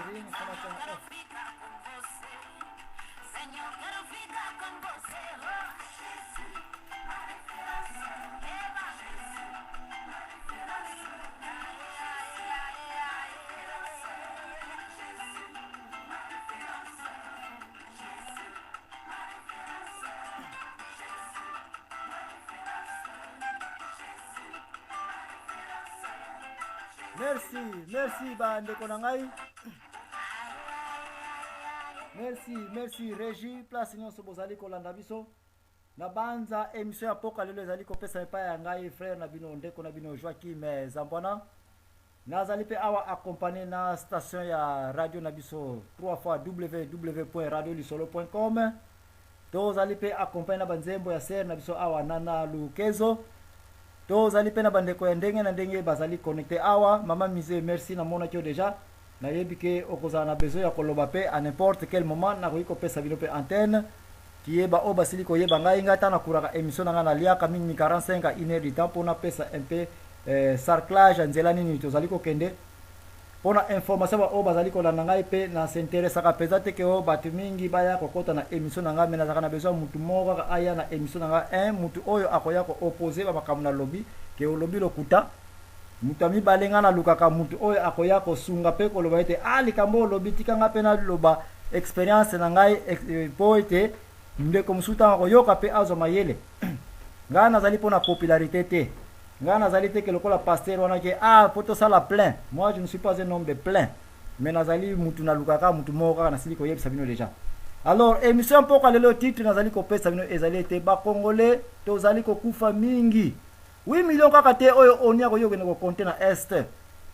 Ring mpo natia yango off. Merci, merci bandeko na ngai. Merci, merci Régie, place nyonso bozali kolanda biso. Na banza émission ya poka lelo ezali kopesa epai ya ngai frère na bino ndeko na bino Joachim Zambwana. Nazali mpe awa accompagné na station ya radio na biso 3 fois www.radiolisolo.com. Tozali mpe accompagné na banzembo ya sere na biso awa Nana Lukezo. Tozali mpe na bandeko ya ndenge na ndenge bazali connecté awa. Mama Mise, merci, namonaki yo déjà. Nayebi ke okozala na besoin ya koloba mpe à n'importe quel moment nakoki kopesa bino mpe antenne. Kiyeba oyo basili koyeba ngai, ngai ntango nakuraka émission na ngai naliaka mingi 45 à 1 heure du temps mpo napesa un peu sarclage ya nzela nini tozali kokende mpo na information ba oyo bazali kolanda ngai mpe na s'interessaka mpenza te ke oyo bato mingi baya kokɔta na émission na ngai, me nazalaka na besoin mutu moko kaka aya na émission na ngai, un mutu oyo akoya koopose bamakambo nalobi ke olobi lokuta. Moto ya mibale, ngai nalukaka mutu oyo akoya kosunga mpe koloba ete a likambo olobi, tika ngai mpe naloba experience na ngai mpo ete ndeko mosusu ntango akoyoka mpe azwa mayele. Ngai nazali mpo na popularité te. Ngai nazali te ke lokola pasteur wana ke ah po tosala plein. Moi, je ne suis pas un homme de plein, mais nazali mutu nalukaka mutu moko kaka, nasili koyebisa bino déjà. Alors émission mpoka lelo, titre nazali kopesa bino ezali ete bakongolais tozali kokufa mingi. 8 millions kaka te oyo oni akoki kokende kokonte na est,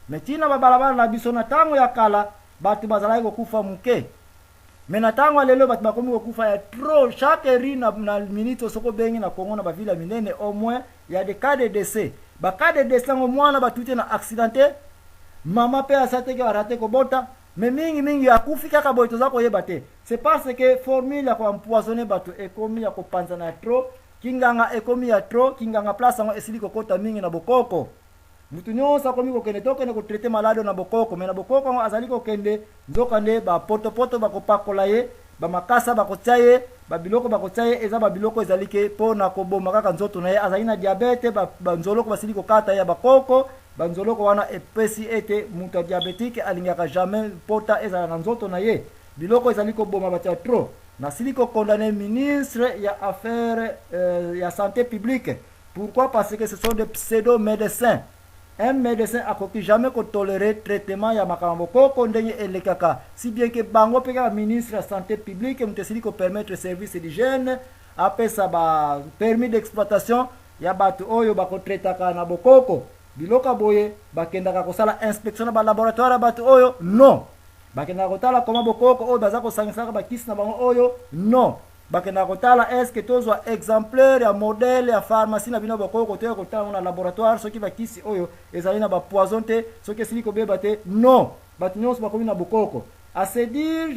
mais ntina babalabala na biso. Na ntango ya kala bato bazalaki kokufa moke, mais na ntango ya lelo bato bakomi kokufa ya trop. Chaque rue na minute, soki obengi na Congo, na bavile ya minene, au moins ya des cas de décès. Bacas de décès yango, mwana batuti na accident te, mama mpe asa teke arate kobota, mais mingimingi akufi kaka boye, toza koyeba te. C'est parce que formule ya koempoisonner bato ekomi ya kopanzana ya trop. Kinganga ekomi ya trop. Kinganga, place yango esili kokota mingi na bokoko. Mutu nyonso akomi kokende, tokende kotraiter malade na bokoko, mais na bokoko yango azali kokende, nzoka nde bapotopoto bakopakola ye, bamakasa bakotia ye, babiloko bakotia ye, eza babiloko ezali ke mpo na koboma kaka nzoto na ye. Azali na diabète, banzoloko basili kokata ye ya bakoko. Banzoloko wana epesi ete moto ya diabétique alingaka jamais pota ezala na nzoto na ye. Biloko ezali koboma bato ya trop. Nasili kokondamner ministre ya affaire ya santé publique. Pourquoi? Parce que ce sont des pseudo médecins. Un médecin akoki jamais kotolérer traitement ya makambo bokoko ndenge elekaka, si bien que bango mpe kaka ministre ya santé publique moto esili kopermettre service d'hygiène apesa ba permis d'exploitation ya bato oyo bakotretaka na bokoko. Biloko ya boye, bakendaka kosala inspection na balaboratoire ya bato oyo? Non. Bakendaka kotala koma bokoko oyo baza kosangisaka bakisi na bango oyo? Non. Bakendaka kotala est-ce tozwa exemplaire ya modèle ya pharmacie na bino bokoko, toya kotala yango na laboratoire soki bakisi oyo ezali na bapoison te, soki esili kobeba te? Non. Bato nyonso bakomi na bokoko. À se dire,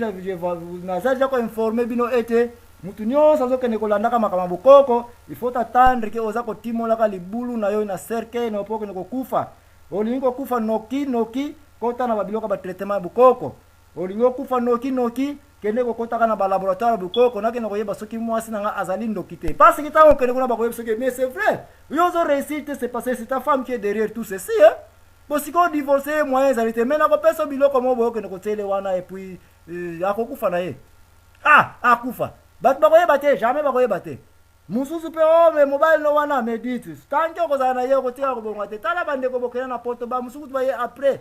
naza deja koinformer bino ete mutu nyonso azokende kolandaka makambo ya bokoko, il faut attendre ke oza kotimolaka libulu na yo na cercueil na yo mpo okende kokufa. Olingi kokufa noki noki, kota na babiloko ya batraitement ya bokoko. Olingi okufa noki noki, kende kokotaka na balaboratoire ya bokoko, nakende koyeba soki mwasi na nga azali ndoki te. Parce que ntango okende kuna, bakoyeba soki, mais c'est vrai, yo ozo réussir te, c'est parce que c'est ta femme qui est derrière tout ceci, hein? Bo sikoyo divorce ye, moyen ezali te, mais nakopesa biloko moko boye, okende kotiele wana, et puis akokufa na ye. Ah, akufa, bato bakoyeba te, jamais bakoyeba te. Mosusu mpe o me mobali no wana medite tanki okozala na ye, okotika kobonga te. Tala bandeko bokenda na poto, bamosusu kutu baye après.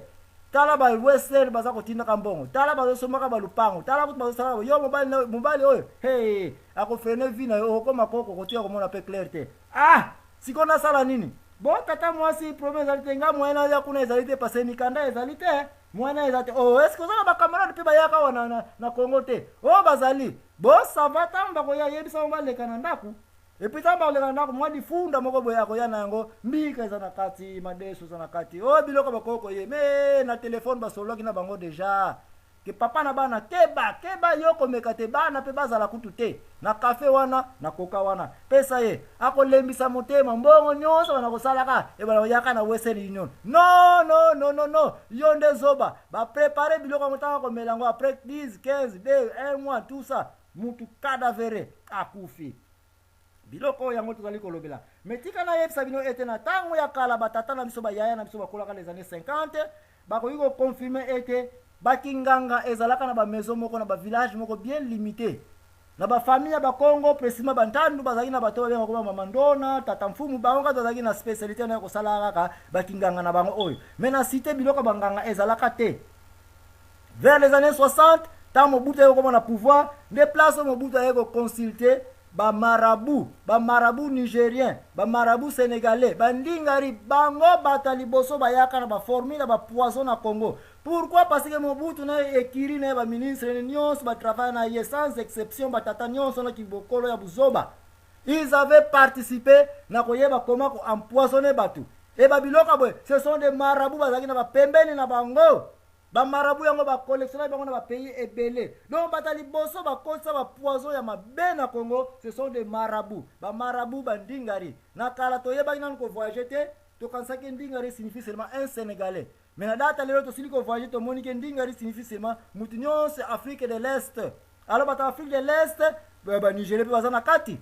Tala ba western baza kotindaka mbongo, tala bazosombaka balupango, tala kutu bazosalaka. Yo mobali, mobali oyo, hey, akofreiner vie na yo, okokoma koko, okotika komona mpe clair te. Ah, sikoyo nasala nini? Bo tata mwasi, problème ezali te, nga moyen naya kuna ezali te, parce mikanda ezali te, moyen eza te. Oh, est ce que oza na bacamarade mpe bayaka awa na Congo te? Oyo bazali bo sava, ntango bakoya, yebisa bango baleka na ndako. Et puis ntango bakoleka na ndako, mwa difunda moko boye akoya na yango, mbika eza na kati, madeso eza na kati, oyo biloko bakoko ye me na telefone basololaki na bango déjà. Ke papa na bana keba keba yo komeka te bana pe bazala kutu te na cafe wana na coca wana pesa ye akolembisa motema mbongo nyonso bana kosalaka ebana koyaka na Western Union non non non non non yo nde zoba ba prepare biloko yango ntango akomela yango après 10 15 2 1 mois tout ça mutu cadavere akufi. Biloko oyo yango tozali kolobela. Mais tika nayebisa bino ete na tango ya kala ba tata na biso ba yaya na biso bakolaka les années 50 bakoki ko confirmer ete ba kinganga ezalaka na ba maison moko na ba village moko bien limite. Na ba famille ya ba Kongo precisement ba Ntandu bazalaki na bato babengaka ba mama Ndona, tata Mfumu, bango kaka bazalaki na specialite na ya kosala kaka ba kinganga na bango oyo. Mais na cite biloko ya ba nganga ezalaka te. Vers les années 60 tango Mobutu aye kokoma na pouvoir nde place oyo Mobutu aye ko consulter ba marabout, ba marabout nigerien, ba marabout senegalais, ba ndingari, bango bato ya liboso bayaka na ba formule ya ba poison na Congo. Pourquoi? Parce que Mobutu na ekiri na ye ba ministre ne nyonso ba travailla na ye sans exception, ba tata nyonso na kibokolo ya buzoba. Ils avaient participé na koyeba comment ko empoisonner bato. Et ba biloko ya boye, ce sont des marabouts bazalaki na ba pembeni na bango. Ba marabout yango ba collectionnaki bango na ba pays ebele. Donc bato ya liboso bakotisa ba poison ya mabe na Congo, ce sont des marabouts. Ba marabouts ba ndingari. Na kala toyebaki nanu ko voyager te, tokanisaki ndingari signifie seulement un Senegalais. Mais na data lelo tosili ko voyager tomoni ke ndingari signifie seulement mutu nyonso ya Afrique de l'Est. Alors bato ya Afrique de l'Est ba Nigeria pe baza na kati.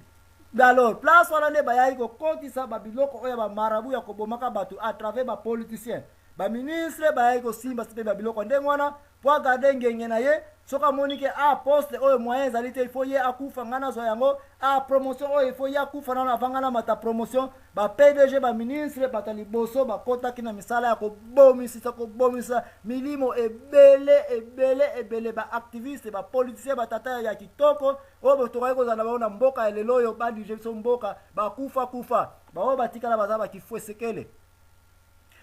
Alors place wana nde bayaki kokotisa ba biloko oyo ya ba marabout ya kobomaka bato à travers ba politiciens. Ba ministre bayaki kosimba mpe ba biloko ndenge wana mpo agarde ngenge na ye. Soki amoni ke ah, poste oyo moyen ezali te, il faut ye akufa ngai nazwa yango, ah, promotion oyo il faut ye akufa nano avant ngai namata promotion. Ba PDG, ba ministre, bato ya liboso bakotaki na misala ya kobomisisa, kobomisa milimo ebele ebele ebele, ba activiste, ba politicien, ba tata ya kitoko oyo tokaki kozala na bango na mboka ya lelo oyo badirige biso mboka, bakufa kufa. Baoyo batikala baza ba kifuesekele.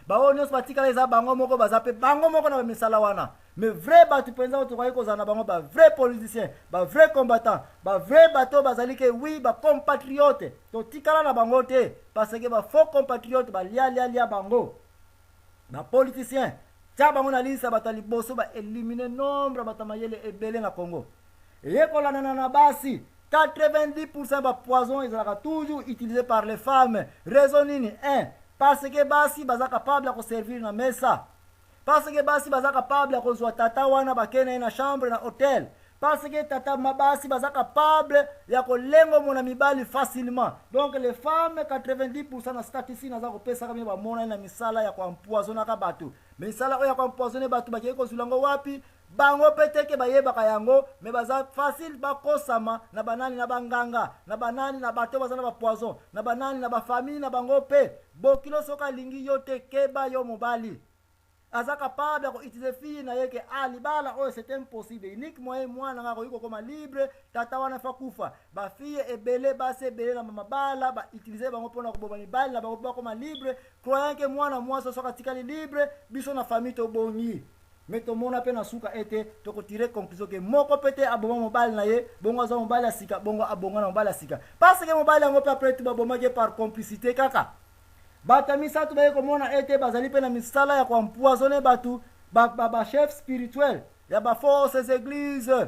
Baoyo nyonso batikala eza bango moko, baza pe bango moko na bamisala wana. Mais vrai bato mpenza oyo tokaki kozala na bango, ba vrai politicien, ba vrai combattant, ba vrai bato bazali ke oui, ba compatriote, totikala na bango te parce que ba faux compatriote ba lia lia lia bango. Ba politicien tia bango na liste ya bato ya liboso ba éliminer nombre ya bato ya mayele ebele na Congo. Eye kolandana na basi 90% ba poison ezalaka toujours utilisé par les femmes. Raison nini? 1 parce que basi baza capable ya koservir na mesa, parce que basi baza capable ya kozwa tata wana bakei na ye na chambre na hotel, parce que tata basi baza capable ya kolengomona mibali facilement. Donc les femmes 90% na statistique naza kopesaka bino bamonani na misala ya koempoisonnaka bato. Misala oyo ya koempoisonne bato bakei kozwila yango wapi? Bango pe te ke bayebaka yango, mais baza facile bakosama na banani, na banganga, na banani, na bato baza na ba poison, na banani, na ba famille na bango pe. Bokilo soki alingi yo te, keba yo mobali. Aza capable ya ko utiliser fille na ye ke ah libala oyo c'est impossible, unique moyen mwana nga akoki kokoma libre, tata wana fa kufa. Ba fille ebele, basi ebele na mabala ba utiliser bango pona koboma mibali na bango po bakoma libre, croyant ke mwana mwasi soki atikali libre, biso na famille tobongi. Mais tomona pe na suka ete toko tirer conclusion ke moko pe te aboma mobali na ye, bongo azwa mobali ya sika, bongo abonga na mobali ya sika. Parce que mobali yango pe après tout babomaki ye par complicité kaka. Bato ya misato baye komona ete bazali pe na misala ya ko empoisonner bato, ba, ba, ba chef spirituel ya ba fausses églises.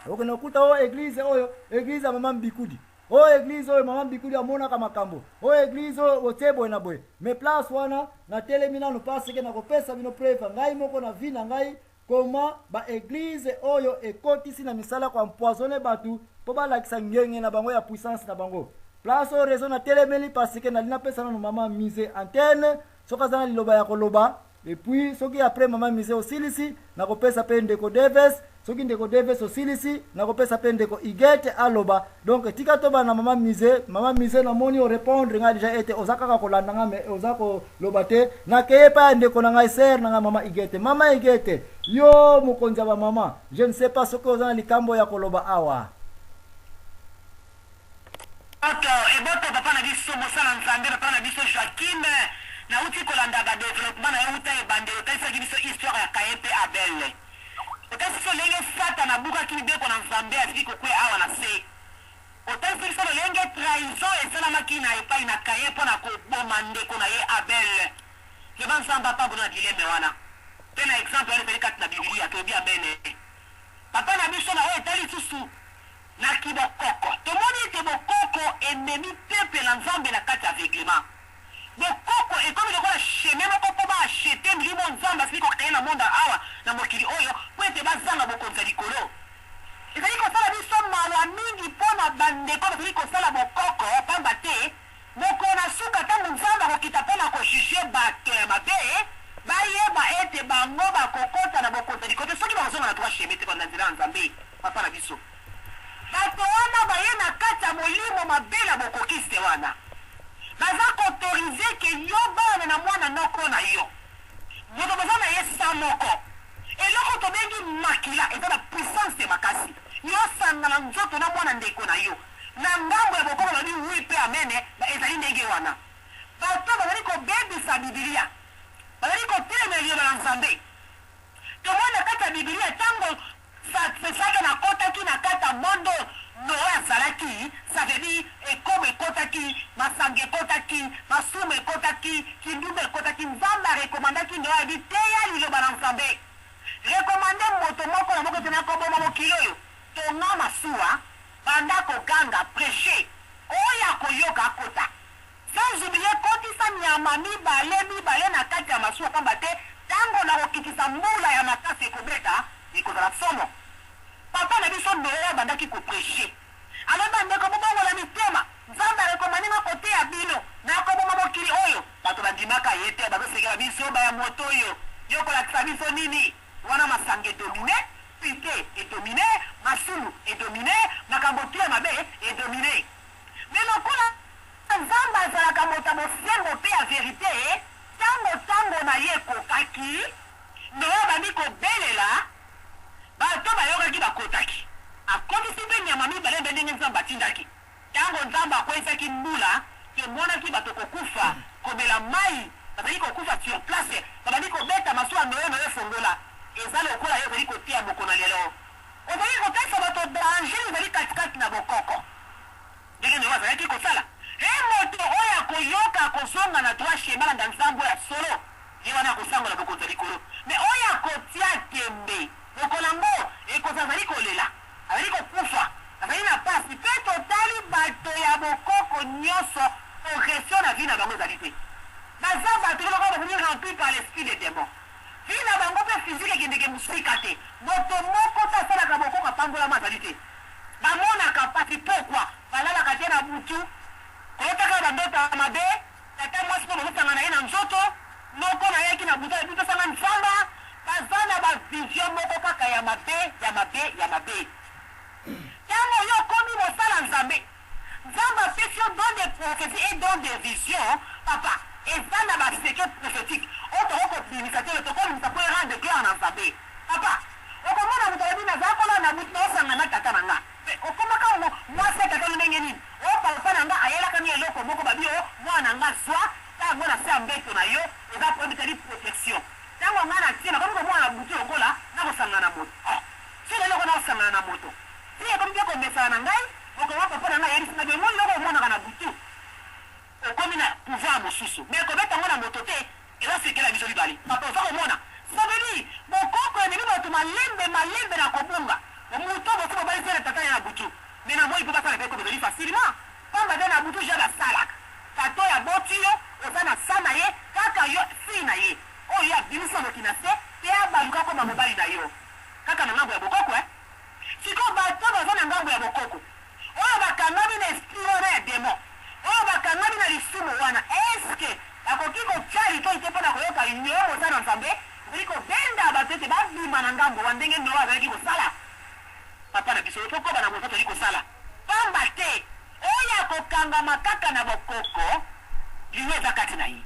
Okende okuta oyo église oyo, église ya mama Mbikudi. Oyo église oyo mama Mbikudi amonaka makambo. Oyo église oyo otie boye na boye. Mais place wana natelemi nanu parce que nakopesa bino preuve ngai moko na vie na ngai comment ba église oyo ekotisi na misala ko empoisonner bato mpo balakisa ngenge na bango ya puissance na bango. Place oyo raison natelemeli parce que nalingi napesa nanu mama mise antenne soki aza na liloba ya koloba. Et puis soki après mama mise osilisi nakopesa pe ndeko Davis, soki ndeko Davis osilisi nakopesa pe ndeko Huguette aloba. Donc tika tobanda na mama mise. Mama mise namoni o répondre ngai déjà ete oza kaka kolanda ngai mais oza koloba te. Nakeye epai ya ndeko na ngai sœur na ngai mama Huguette. Mama Huguette, yo mokonzi ya ba mama, je ne sais pas soki oza na likambo ya koloba awa. Eboto eboto papa na biso mosala nzambe papa na biso Joachim nawuti kolanda ba developpement nayo wuta ebandeli otalisaki biso histoire ya Caïn pe Abel otalisi biso lolenge satana abukaki mibeko na nzambe aziki kokweya awa na se otalisi biso lolenge trahison esalamaki na epai na Caïn pona koboma ndeko na ye Abel vraiment nzambe apambola na dilemme wana. Mpe na exemple wana ezali kati na Bibilia, tolobi amene. Papa na biso, na oyo etali lisusu na kibokoko, tomoni ete bokoko ememi peuple na Nzambe na kati ya aveuglement. Bokoko ekomi lokola chemin moko mpo baacheter milimo Nzambe asili kocréer na monde awa na mokili oyo, mpo ete bazanga bokonzi ya likolo. Ezali kosala biso mawa mingi mpo na bandeko bazali kosala bokoko, pamba te mokolo na suka, ntango Nzambe akokita mpo na kojuger bato ya mabe, bayeba ete bango bakokota na bokonzi ya likolo te soki bakozonga na droit chemin te, banda nzela ya Nzambe. Papa na biso, bato wana baye na kati ya molimo mabe na bokokiste wana, baza koautoriser ke yo bana na mwana noko na yo, moto baza na ye sa moko. Eloko tobengi makila eza na puissance makasi. Yosanga na nzoto na mwana ndeko na yo, na ngambo ya bokoko balobi oui mpe amene. Ezali ndenge wana bato bazali kobebisa Bibilia, bazali kotelemela liloba na Nzambe. Tomoni na kati ya Bibilia, ntango Satana akɔtaki na kati ya monde, Noe azalaki, ça veut dire ekomo ekɔtaki, masanga ekɔtaki, masumu ekɔtaki, kindumba ekɔtaki. Nzambe arekomandaki Noe, ayebi teya liloba na Nzambe, recommander moto moko na moko ete nakoboma mokili oyo, tonga masuwa, banda koganga, prêche, oyo akoyoka akota. Sans oublier, kotisa nyama mibale mibale na kati ya masuwa, pamba te ntango na kokitisa mbula ya makasi ekobeta, ekozala somo. Papa na biso, Noe abandaki koprêcher, alobi: "Bandeko, bobongola mitema, Nzambe arekomande nga koteya bino, nakoboma mokili oyo." Bato bandimaka ye te, bazosekela biso baya moto oyo, yo kolakisa biso nini wana? Masanga edominer, pite edominer, masumu edominer, makambo tu ya mabe edominer. Mais lokola Nzambe azalaka moto ya bosembo mpe ya vérité, ntango ntango na ye ekokaki, Noe bandi kobelela, bato bayokaki, bakotaki, akotisi mpe nyama mibale mpe ndenge Nzambe atindaki. Ntango Nzambe akweyisaki mbula, tomonaki bato kokufa, komela mai, bazali kokufa sur place. Babandi kobeta masuwa: "Noe, Noe, fongola!" Eza lokola yo ozali kotia moko na lelo, ozali kopesa bato danger ezali katikati na bokoko, ndenge Noe azalaki kosala. E moto oyo akoyoka, akozonga na droit chemin, alanda Nzambe oyo ya solo, ye wana akosangola bokonzi ya likolo. Mais oyo akotia tembe, mokolo yango ekozala azali kolela, azali kokufa, azali na pasi. Mpe totali bato ya bokoko nyonso, progression na vie na bango ezali te. Baza bato lokola bazali rempli par l'esprit de démon. Vie na bango mpe physique ekendeke mosika te. Moto moko te asalaka bokoko apambolama azali te. Bamonaka mpasi. Pokwa balalaka te, na butu koyotaka bandoto ya mabe. Tata mwasi mpo bozosanga na ye na nzoto, noko nayaki na butu, alobi tosanga nzamba. Baza na bavision moko kaka ya mabe, ya mabe, ya mabe. Ntango yo okomi mosala Nzambe, Nzambe apesi yo don de prophétie et don de vision, papa, eza na basecret prophétique oyo toko kobimisa te, tokolimisa mpo erendre gloire na Nzambe. Papa, okomona moto alobi: "Nazala kola na butu, naosanga na tata na nga." Okomaka mwasi ya tata no ndenge nini? O papa na nga ayelaka mi eloko moko, babi o mwana nga, zwa ntango na se ya mbeto na yo, eza problème, ezali protection. Ntango nga na tie, nakomi komona na butu lokola nakosangana na moto. Oh, so eloko nakosangana na moto ti ekomi mpe komesana na ngai. Mokolo papa na ngai ayebisinga be moi eloko omonaka na butu, okomi na pouvoir mosusu, mais kobeta yango na moto te, eza sekela biso mibale. Papa, oza komona, ça veut dire bokoko ememi bato malembe malembe na kobunga. Moto bosi bobalisi na tata ye na butu, mais na moi mpo basala mpe ekomi ezali facilement, pamba te na butu ja basalaka. Tato ya boti yo, oza na sa na ye kaka, yo fille na ye oyo abimisa moki na se mpe abaluka koma mobali na yo kaka na ngambo ya bokoko. Eh, sikoyo bato baza na ngambo ya bokoko oyo bakangami na esprit wana ya démon, oyo bakangami na lisumu wana, eske bakoki kotia litoi te mpona koyoka yo mosala na Nzambe ozali kobenda bato ete babima na ngambo wa ndenge Noa azalaki kosala? Papa na biso, tokoba na mosa tozali kosala, pamba te oyo akokangama kaka na bokoko, liwa eza kati na ye.